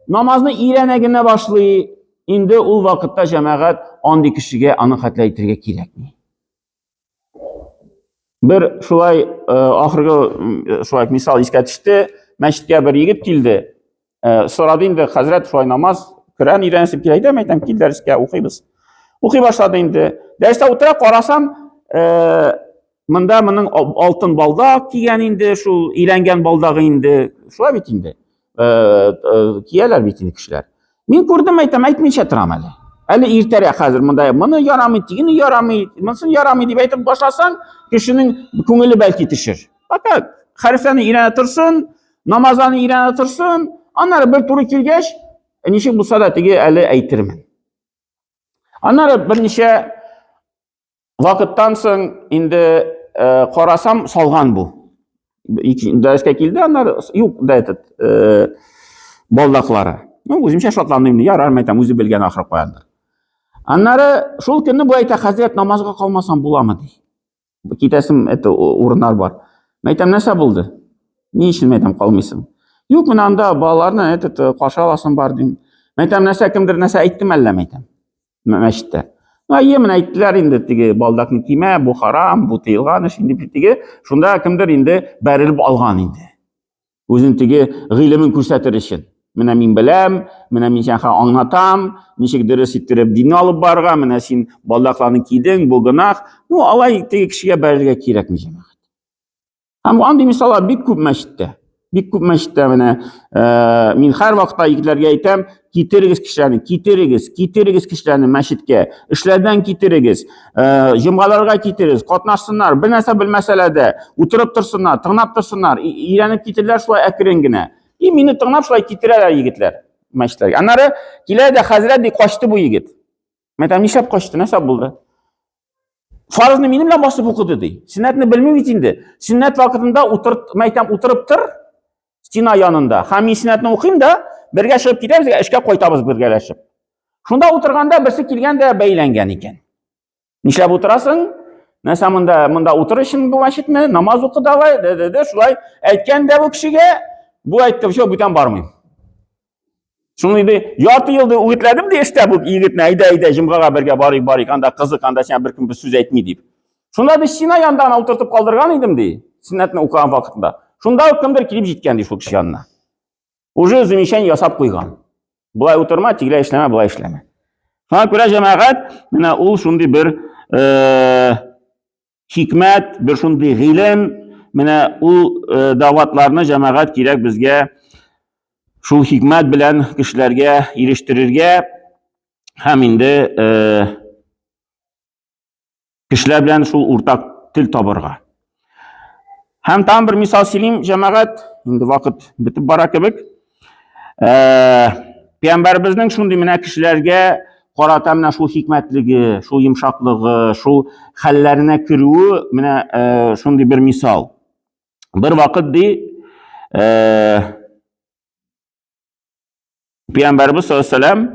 намазны өйрәнә генә башлый, инде ул вакытта җәмәгать андый кешегә аны хәтле әйтергә кирәкми. Бер шулай э, ахыргы э, шулай мисал искә төште. Мәчеткә бер егет килде. Э, сорады инде, хәзрәт, шулай намаз, Коръән өйрәнәсем килә. Әйдә, әйтәм, кил дәрескә укыйбыз. Укый башлады инде. Дәрестә утыра, карасам, монда моның алтын балдак кигән инде, шул өйләнгән балдагы инде. Шулай бит инде. Кияләр бит инде кешеләр. Мин күрдем, әйтәм, әйтмичә торам әле. Әле иртәрәк хәзер монда моны ярамый, тегене ярамый, монысын ярамый дип әйтеп башласаң, кешенең күңеле бәлки төшер. Пока хәрефләрне өйрәнә торсын, намазларны өйрәнә торсын, аннары бер туры килгәч, ничек булса да теге әле әйтермен. Аннары берничә Вакыттан соң инде э, карасам, салган бу. Дәрескә килде, аннары юк да этот э, балдаклары. Ну, үземчә шатландым инде, ярар, әйтәм, үзе белгән ахры куяндыр. Аннары шул көнне бу әйтә, хәзрәт, намазга калмасам буламы ди. Китәсем, это урыннар бар. Мәйтәм, нәрсә булды? Ни өчен мәйтәм калмыйсың? Юк, менә анда балаларны этот э, каршы аласым бар дим. Мәйтәм, нәрсә кемдер нәрсә әйтте мәллә мәйтәм. Мәчеттә. Ну, әйе, менә әйттеләр инде, теге балдакны кимә, бу харам, бу тыелган эш инде теге. Шунда кемдер инде бәрелеп алган инде. Үзен теге гыйлемен күрсәтер өчен. Менә мин беләм, менә мин сиңа аңлатам, ничек дөрес иттереп динне алып барырга, менә син балдакларны кидең, бу гөнаһ. Ну, алай теге кешегә бәрелергә кирәкми, җәмәгать. Һәм андый мисаллар бик күп мәчеттә. Бик күп мәчеттә менә мин һәр вакытта егетләргә әйтәм, китерегез кешеләрне, китерегез, китерегез кешеләрне мәчеткә, эшләрдән китерегез, җомгаларга китерегез, катнашсыннар, бер нәрсә белмәсәләр дә, утырып торсыннар, тыңлап торсыннар, өйрәнеп китерләр шулай әкрен генә. И мине тыңлап шулай китерәләр егетләр мәчетләргә. Аннары килә дә хәзрәт ди, качты бу егет. Мен әйтәм, нишләп качты, нәрсә булды? Фарызны минем белән басып укыды ди. Сөннәтне белми бит инде. Сөннәт вакытында утырт, мен әйтәм, утырып тор стена янында. Һәм мин сөннәтне укыйм да, бергә чыгып китәбез, эшкә кайтабыз бергәләшеп. Шунда утырганда берсе килгән дә бәйләнгән икән. Нишләп утырасың? Нәрсә монда, монда утыр өчен бу мәчетме? Намаз укы давай, дә, дә, дә, шулай әйткән дә бу кешегә, бу әйтте, все, бүтән бармыйм. Шуны ди, ярты ел ди үгетләдем ди эштә бу егетне, әйдә, әйдә, җомгага бергә барыйк, барыйк, анда кызык, анда сиңа беркем бер сүз әйтми дип. Шунда ди стена янында гына утыртып калдырган идем ди, сөннәтне укыган вакытында. Шунда ук кемдер килеп җиткән ди шул кеше янына. Уже замечание ясап куйган. Болай утырма, тегеләй эшләмә, болай эшләмә. Шуңа күрә җәмәгать, менә ул шундый бер хикмәт, бер шундый гыйлем, менә ул э, даватларны җәмәгать кирәк безгә шул хикмәт белән кешеләргә ирештерергә һәм инде э, кешеләр белән шул уртак тел табырга. Һәм тагын бер мисал сөйлим, җәмәгать, инде вакыт бетеп бара кебек. Э, Пәйгамбәребезнең шундый менә кешеләргә карата менә шул хикмәтлеге, шул йомшаклыгы, шул хәлләренә керүе менә э, шундый бер мисал. Бер вакыт ди, э, Пәйгамбәребез саллаллаһу алейһи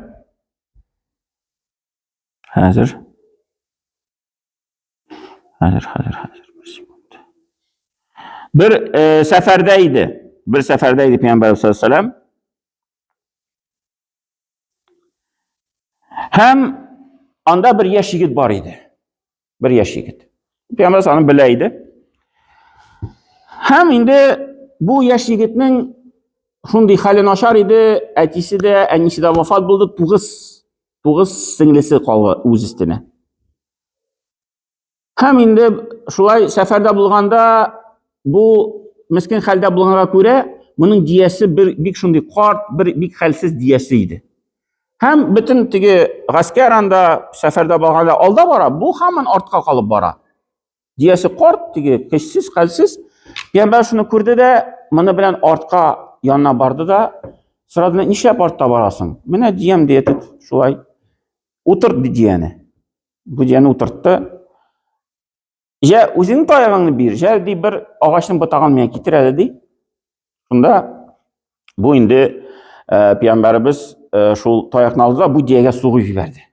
Хәзер. Хәзер, хәзер, хәзер. Бер секунд. Бер э, сәфәрдә иде. Бер сәфәрдә иде Пәйгамбәр саллаллаһу алейһи Һәм анда бер яшь егет бар иде. Бер яшь егет. Пәйгамбәр аны белә иде. Һәм инде бу яшь егетнең шундый хәле начар иде, әтисе дә, әнисе дә вафат булды, тугыз тугыз сеңлесе калды үз өстенә. Һәм инде шулай сәфәрдә булганда бу мескен хәлдә булганга күрә, моның диясе бер бик шундый карт, бер бик хәлсез диясе иде. Һәм бөтен теге гаскәр анда сәфәрдә барганда алда бара, бу һаман артка калып бара. Диясе карт, теге көчсез, хәлсез. Пәйгамбәр шуны күрде дә, моны белән артка янына барды да, сорады, нишләп артта барасың? Менә диям ди, этот, шулай. Утырт ди дияне. Бу дияне утыртты. Җә, үзеңнең таягыңны бир, җә, ди, бер агачның ботагын миңа китер әле, ди. Шунда бу инде э, пәйгамбәребез э, шул таякны алды да бу диягә сугып җибәрде.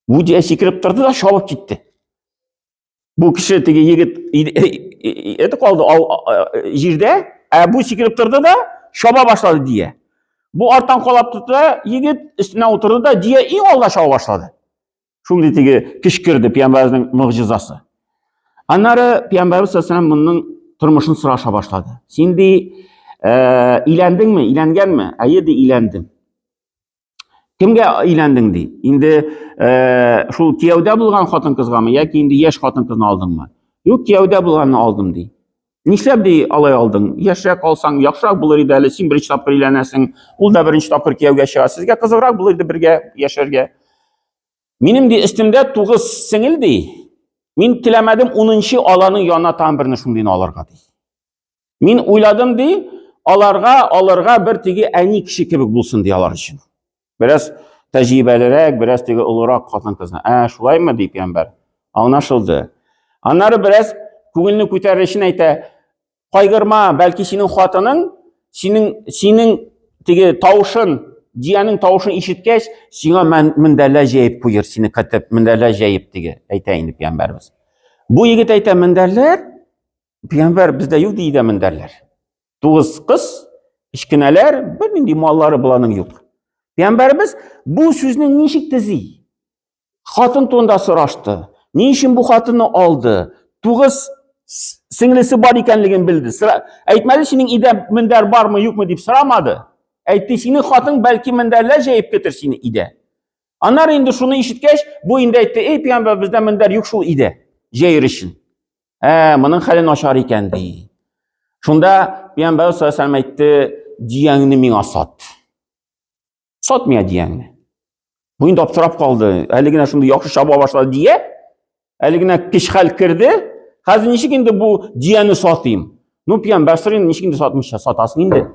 Бу дия сикереп торды да чабып китте. Бу кеше теге егет это калды җирдә, ә бу сикереп торды да чаба башлады дия. Бу арттан калап тотты, егет өстенә утырды да дия иң алда чаба башлады. Шундый теге көч керде пәйгамбәребезнең могҗизасы. Аннары пәйгамбәребез саллаллаху моның тормышын сораша башлады. Син ди, өйләндеңме, өйләнгәнме? Әйе ди, өйләндем. Кемгә өйләндең ди? Инде шул кияүдә булган хатын-кызгамы яки инде яшь хатын-кызны алдыңмы? Юк, кияүдә булганны алдым ди. Нишләп ди алай алдың? Яшьрәк алсаң, яхшырак булыр иде әле. Син беренче тапкыр өйләнәсең, ул да беренче тапкыр кияүгә чыга. Сезгә кызыграк булыр иде бергә яшәргә. Минем ди өстемдә тугыз сеңел ди. Мин теләмәдем унынчы аланың янына тагын берне шундыйны алырга ди. Мин уйладым ди, аларга алырга бер теге әни кеше кебек булсын ди алар өчен. Бераз тәҗрибәлерәк, бераз теге олырак хатын-кызны. Ә, шулаймы ди пәйгамбәр. Аңлашылды. Аннары бераз күңелне күтәрер өчен әйтә, кайгырма, бәлки синең хатының синең синең теге тавышын, диянең тавышын ишеткәч, сиңа мендәрләр җәеп куер, сине көтеп, мендәрләр җәеп теге әйтә инде пәйгамбәрбез. Бу егет әйтә, мендәрләр Пәйгамбәр бездә юк ди дә мендәрләр. Тугыз кыз, кечкенәләр, бернинди маллары буланың юк. Пәйгамбәребез бу сүзне ничек төзи? Хатын турында сорашты. Ни өчен бу хатынны алды? Тугыз сеңлесе бар икәнлеген белде. Сора... Әйтмәде, синең өйдә мендәр бармы, юкмы дип сорамады. Әйтте, синең хатын бәлки мендәрләр җәеп көтер сине өйдә. Аннары инде шуны ишеткәч, бу инде әйтте, эй, пәйгамбәр, бездә мендәр юк шул өйдә җәер өчен. Ә, моның хәле начар икән, ди. Шунда Пәйгамбәр саллаллаху алейһи әйтте, дияңне миңа сат. Сат миңа дияңне. Бу инде аптырап калды. Әле генә шундый яхшы чаба башлады дия. Әле генә кич хәл керде. Хәзер ничек инде бу дияне сатыйм? Ну, пәйгамбәр сорый, ничек инде сатмыйча сатасың инде?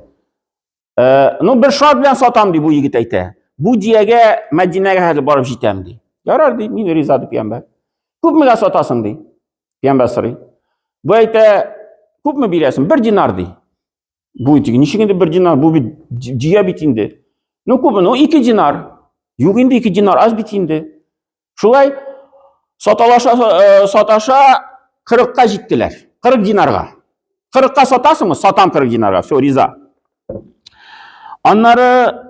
Ну, бер шарт белән сатам, ди бу егет әйтә. Бу диягә Мәдинәгә хәтле барып җитәм, ди. Ярар, ди, мин риза, ди пәйгамбәр. Күпмегә сатасың, ди. Пәйгамбәр сорый. Бу әйтә, күпме бирәсең? Бер динар, ди. Бу әйтә, ничек инде бер динар? Бу бит дия бит инде. Ну, күпме? Ну, 2 динар. Юк инде, 2 динар аз бит инде. Шулай саталаша, саташа 40-ка җиттеләр. 40 динарга. 40-ка сатасыңмы? Сатам 40 динарга. Все, риза. Аннары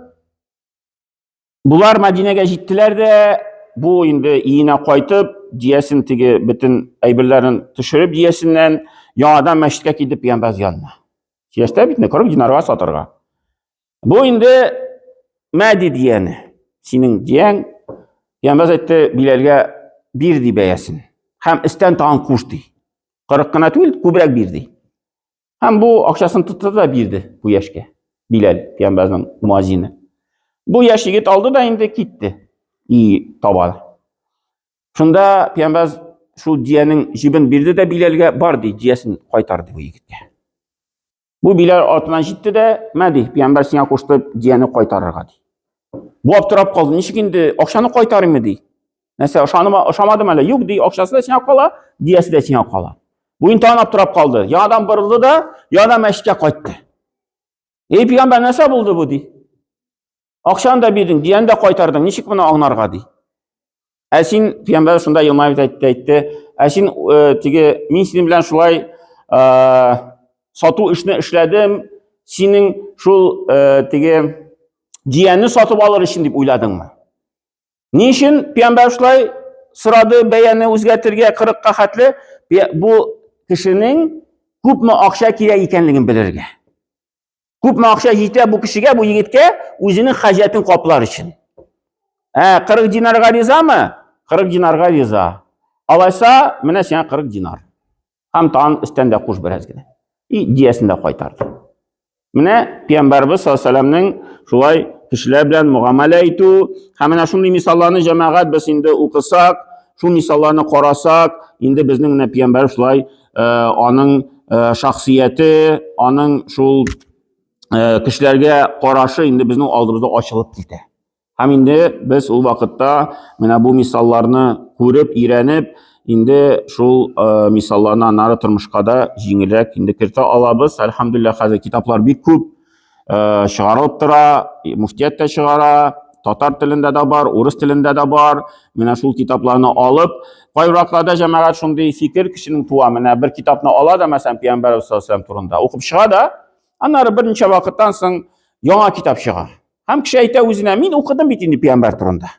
булар Мәдинәгә җиттеләр дә, бу инде өенә кайтып, диясен теге бөтен әйберләрен төшереп диясеннән яңадан мәчеткә китеп пәйгамбәр янына. Сөйләштә бит, 40 динарга сатырга. Бу инде мәди дияне. Синең дияң, пәйгамбәр әйтте, Биләлгә бир ди бәясен. Һәм өстән тагын куш ди. 40 кына түгел, күбрәк бир ди. Һәм бу акчасын тотты да бирде бу яшькә. Биләл, пәйгамбәрнең муазины. Бу яшь егет алды да инде китте. И таба. Шунда пәйгамбәр шул диянең җибен бирде дә Биләлгә, бар ди, диясен кайтар ди бу егеткә. Бу Биләл артыннан җитте дә, мә ди, пәйгамбәр сиңа кушты дияне кайтарырга ди. Бу аптырап калды, ничек инде акчаны кайтарыймы ди. Нәрсә, ошаныма, ошамадым әле. Юк ди, акчасы да сиңа кала, диясе дә сиңа кала. Бу инде тагын аптырап калды. Яңадан борылды да, яңадан мәчеткә кайтты. Эй, пәйгамбәр, нәрсә булды бу ди? Акчаны да бирдең, дияне дә кайтардың, ничек моны аңларга ди? Ә син, пәйгамбәр шунда елмаеп әйтте, әйтте, ә син теге мин синең белән шулай сату эшне эшләдем, синең шул теге дияне сатып алыр өчен дип уйладыңмы? Ни өчен пәйгамбәр шулай сорады бәяне үзгәртергә 40-ка хәтле? Бу кешенең күпме акча кирәк икәнлеген белергә. Күпме акча җитә бу кешегә, бу егеткә үзенең хаҗәтен каплар өчен. Ә 40 динарга ризамы? 40 динарга риза. Алайса, менә сиңа 40 динар. Һәм тагын өстән дә куш бераз генә. И диясен дә кайтарды. Менә Пәйгамбәрбез саллаллаһу алейһи шулай кешеләр белән мөгамәлә итү һәм менә шундый мисалларны җәмәгать без инде укысак, шул мисалларны карасак, инде безнең менә Пәйгамбәр шулай аның шәхсияте, аның шул кешеләргә карашы инде безнең алдыбызда ачылып китә. Һәм инде без ул вакытта менә бу мисалларны күреп, өйрәнеп, инде шул мисалларны аннары тормышка да җиңелрәк инде кертә алабыз. Әлхәмдүлилләһ, хәзер китаплар бик күп чыгарылып тора, муфтият тә чыгара, татар телендә дә бар, урыс телендә дә бар. Менә шул китапларны алып, кайбер вакытларда җәмәгать шундый фикер кешенең туа. Менә бер китапны ала да, мәсәлән, Пәйгамбәр саллаллаһу турында укып чыга да, аннары берничә вакыттан соң яңа китап чыга. Һәм кеше әйтә үзенә, мин укыдым бит инде пәйгамбәр турында.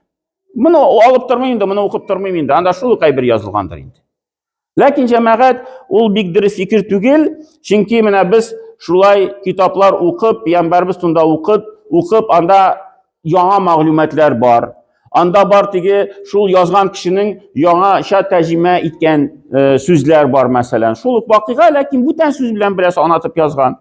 Моны алып тормыйм инде, моны укып тормыйм инде. Анда шул ук әйбер язылгандыр инде. Ләкин җәмәгать ул бик дөрес фикер түгел, чөнки менә без шулай китаплар укып, пәйгамбәрбез турында укып, укып, анда яңа мәгълүматлар бар. Анда бар теге шул язган кешенең яңача тәрҗемә иткән сүзләр бар, мәсәлән. Шул ук вакыйга, ләкин бүтән сүз белән бераз аңлатып язган.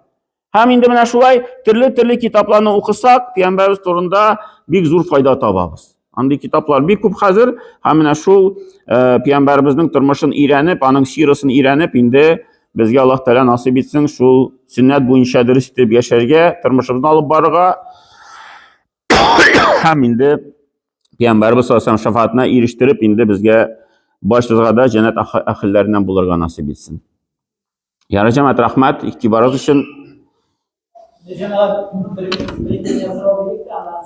Һәм инде менә шулай төрле-төрле китапларны укысак, пәйгамбәрбез турында бик зур файда табабыз. Андый китаплар бик күп хәзер, һәм менә шул пәйгамбәребезнең тормышын өйрәнеп, аның сирасын өйрәнеп, инде безгә Аллаһ Тәгалә насыйп итсен шул сөннәт буенча дөрес итеп яшәргә, тормышыбызны алып барырга һәм инде пәйгамбәребез саллаллаһу алейһи шәфәгатенә ирештереп, инде безгә барчабызга да җәннәт әһелләреннән булырга насыйп итсен. Ярар, җәмәгать, рәхмәт игътибарыгыз өчен. Җәмәгать, бер-ике сорау бирик тә, аннан